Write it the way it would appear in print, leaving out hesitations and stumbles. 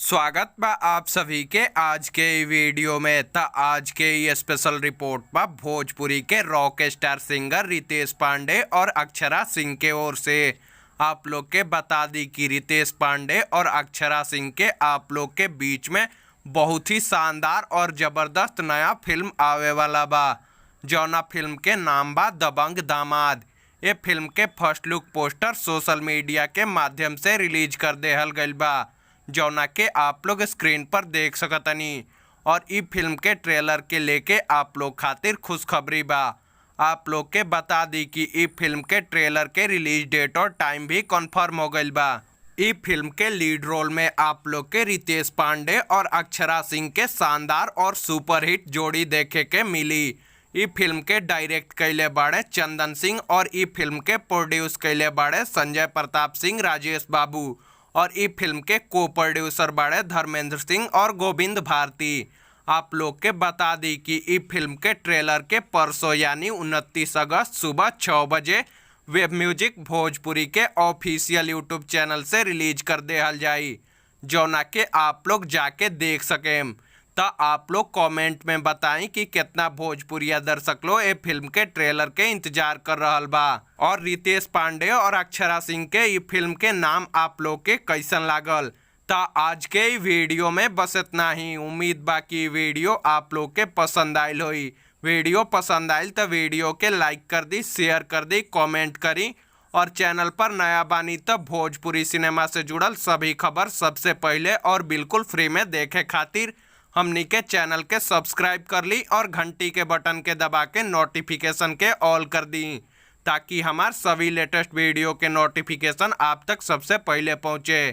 स्वागत बा आप सभी के आज के इ वीडियो में। त आज के ये स्पेशल रिपोर्ट बा भोजपुरी के rock star singer Ritesh Pandey और अक्षरा सिंह के ओर से। आप लोग के बता दी कि रितेश पांडे और अक्षरा सिंह के आप लोग के बीच में बहुत ही शानदार और ज़बरदस्त नया फिल्म आवे वाला बा, जौना फिल्म के नाम बा दबंग दामाद। ये फिल्म के first look poster social media के माध्यम से रिलीज कर देहल गइल बा, जौना के आप लोग स्क्रीन पर देख सकतनी। और इ फिल्म के ट्रेलर के लेके आप लोग खातिर खुशखबरी बा। आप लोग के बता दी कि इ फिल्म के ट्रेलर के रिलीज डेट और टाइम भी कंफर्म हो गइल बा। इ फिल्म के लीड रोल में आप लोग के रितेश पांडे और अक्षरा सिंह के शानदार और सुपरहिट जोड़ी देखे के मिली। इ फिल्म के डायरेक्ट कैले बाड़े चंदन सिंह और इ फिल्म के प्रोड्यूस कैले बाड़े संजय प्रताप सिंह, राजेश बाबू और इ फिल्म के को प्रोड्यूसर बाड़े धर्मेंद्र सिंह और गोविंद भारती। आप लोग के बता दी कि इ फिल्म के ट्रेलर के परसों यानी 29 अगस्त सुबह 6 बजे वेब म्यूजिक भोजपुरी के ऑफिशियल यूट्यूब चैनल से रिलीज कर देहल जाई, जौना के आप लोग जाके देख सकेम। त आप लोग कमेंट में बताई कि कितना भोजपुरिया दर्शक लोग ए फिल्म के ट्रेलर के इंतजार कर रहल बा और रितेश पांडे और अक्षरा सिंह के इ फिल्म के नाम आप लोग के कैसन लागल। त आज के इ वीडियो में बस इतना ही। उम्मीद बा कि वीडियो आप लोग के पसंद आइल होई। वीडियो पसंद आइल त वीडियो के लाइक कर दी, शेयर कर दी, कमेंट करी और चैनल पर नया बानी त भोजपुरी सिनेमा से जुड़ल सभी खबर सबसे पहले और बिल्कुल फ्री में देखे खातिर हमनी के चैनल के सब्सक्राइब कर ली और घंटी के बटन के दबा के नोटिफिकेशन के ऑल कर दी, ताकि हमार सभी लेटेस्ट वीडियो के नोटिफिकेशन आप तक सबसे पहले पहुंचे।